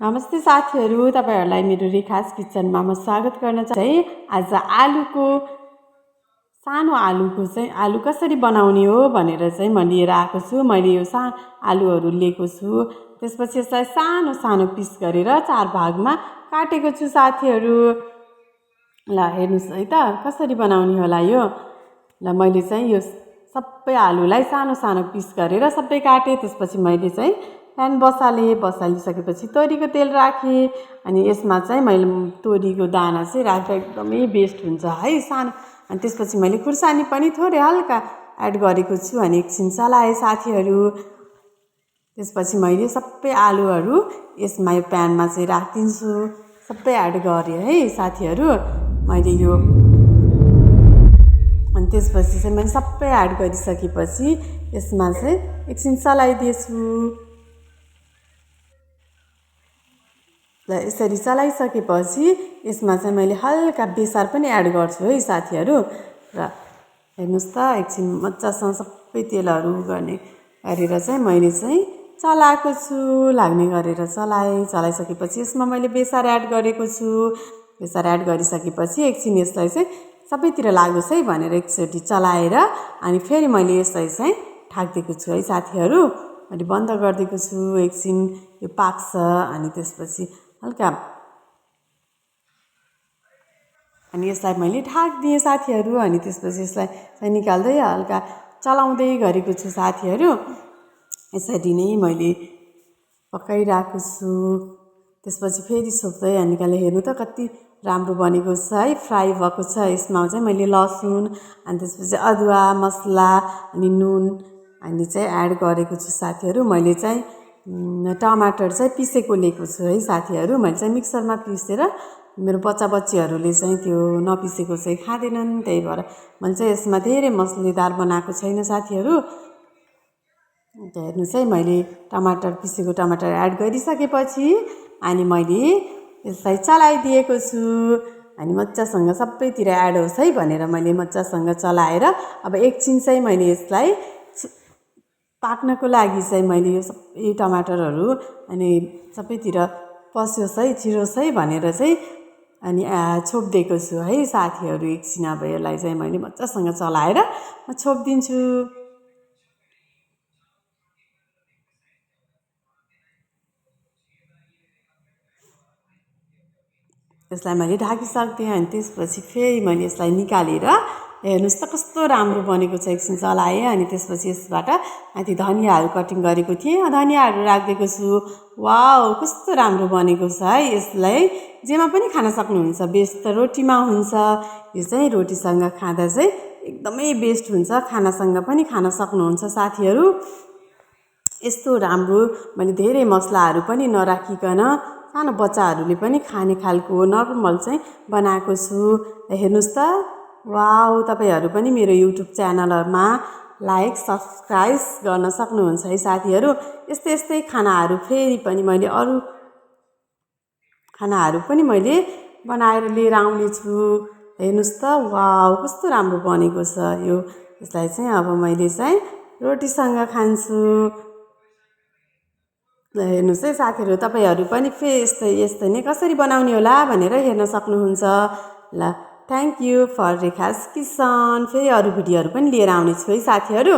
नमस्ते साथीहरू, तपाईहरुलाई मेरो रेखास किचनमा म स्वागत गर्न चाहे। आज सानो आलुको चाहिँ आलु कसरी बनाउने हो भनेर चाहिँ म लिएर आएको छु। मैले यो आलुहरू लिएको छु। त्यसपछि यसलाई सानो सानो पिस गरेर 4 भागमा काटेको छु साथीहरू। ल हेर्नुस् है त कसरी बनाउने होला यो। ल मैले चाहिँ यो सबै आलुलाई सानो सानो पिस गरेर सबै काटे। त्यसपछि मैले चाहिँ प्यान बसालिसकेपछि तोरीको तेल राखेँ। अनि यसमा चाहिँ मैले तोरीको दाना चाहिँ राख्दा एकदमै बेस्ट हुन्छ है सानो। अनि त्यसपछि मैले खुर्सानी पनि थोरै हल्का एड गरेको छु। अनि एकछिन चलाएँ साथीहरू। त्यसपछि मैले सबै आलुहरू यसमा यो प्यानमा चाहिँ राखिदिन्छु। सबै एड गरेँ है साथीहरू मैले यो। अनि त्यसपछि चाहिँ मैले सबै एड गरिसकेपछि यसमा चाहिँ एकछिन चलाइदिएछु। ल यसरी चलाइसकेपछि यसमा चाहिँ मैले हल्का बेसार पनि एड गर्छु है साथीहरू। र हेर्नुस् त एकछिन मजासँग सबै तेलहरू गरेर चाहिँ मैले चाहिँ चलाएको छु। लाग्ने गरेर चलाइसकेपछि यसमा मैले बेसार एड गरेको छु। बेसार एड गरिसकेपछि एकछिन यसलाई चाहिँ सबैतिर लागोस् है भनेर एकचोटि चलाएर अनि फेरि मैले यसलाई चाहिँ ढाकिदिएको छु है साथीहरू। मैले बन्द गरिदिएको छु। एकछिन यो पाक्छ। अनि त्यसपछि हल्का अनि यसलाई मैले ढाकिदिएँ साथीहरू। अनि त्यसपछि यसलाई चाहिँ निकाल्दै हल्का चलाउँदै गरेको छु साथीहरू। यसरी नै मैले पकाइरहेको छु। त्यसपछि फेरि छोप्दै अनि निकालेर हेर्नु त कति राम्रो बनेको छ है, फ्राई भएको छ। यसमा चाहिँ मैले लसुन अनि त्यसपछि अदुवा मसला अनि नुन अनि चाहिँ एड गरेको छु साथीहरू। मैले चाहिँ टमाटर चाहिँ पिसेको लिएको छु है साथीहरू। मैले चाहिँ मिक्सरमा पिसेर मेरो बच्चाबच्चीहरूले चाहिँ त्यो नपिसेको चाहिँ खाँदैनन्। त्यही भएर मैले चाहिँ यसमा धेरै मसलेदार बनाएको छैन साथीहरू। हेर्नुहोस् है मैले पिसेको टमाटर एड गरिसकेपछि अनि मैले यसलाई चलाइदिएको छु। अनि मजासँग सबैतिर एड होस् है भनेर मैले मजासँग चलाएर अब एकछिन चाहिँ मैले यसलाई पाक्नको लागि चाहिँ मैले यो सबै टमाटरहरू अनि सबैतिर पस्योस् है छिरोस् है भनेर चाहिँ अनि छोपिदिएको छु है साथीहरू। एकछिन अब यसलाई चाहिँ मैले मजासँग चलाएर म छोपिदिन्छु। यसलाई मैले ढाकिसक्थेँ। अनि त्यसपछि फेरि मैले यसलाई निकालेर हेर्नुहोस् त कस्तो राम्रो बनेको छ। एकछिन चलाएँ अनि त्यसपछि यसबाट माथि धनियाँहरू कटिङ गरेको थिएँ, धनियाँहरू राखिदिएको छु। वाउ कस्तो राम्रो बनेको छ है। यसलाई जेमा पनि खान सक्नुहुन्छ। बेस्ट त रोटीमा हुन्छ। यो चाहिँ रोटीसँग खाँदा चाहिँ एकदमै बेस्ट हुन्छ। खानासँग पनि खान सक्नुहुन्छ साथीहरू। यस्तो राम्रो मैले धेरै मसलाहरू पनि नराखिकन सानो बच्चाहरूले पनि खाने खालको नर्मल चाहिँ बनाएको छु। हेर्नुहोस् त वाउ तपाईहरू पनि मेरो युट्युब च्यानलमा लाइक सब्सक्राइब गर्न सक्नुहुन्छ है साथीहरू। यस्तै खानाहरू फेरि पनि मैले अरू खानाहरू पनि मैले बनाएर लिएर आउने छु। हेर्नुहोस् त वाउ कस्तो राम्रो बनेको छ यो। यसलाई चाहिँ अब मैले चाहिँ रोटीसँग खान्छु। हेर्नुहोस् है साथीहरू तपाईहरू पनि फेरि यस्तै नै कसरी बनाउने होला भनेर हेर्न सक्नुहुन्छ। ल थ्याङ्क यू फर रेखास किचन। फेरि अरू भिडियोहरू पनि लिएर आउनेछु है साथीहरू।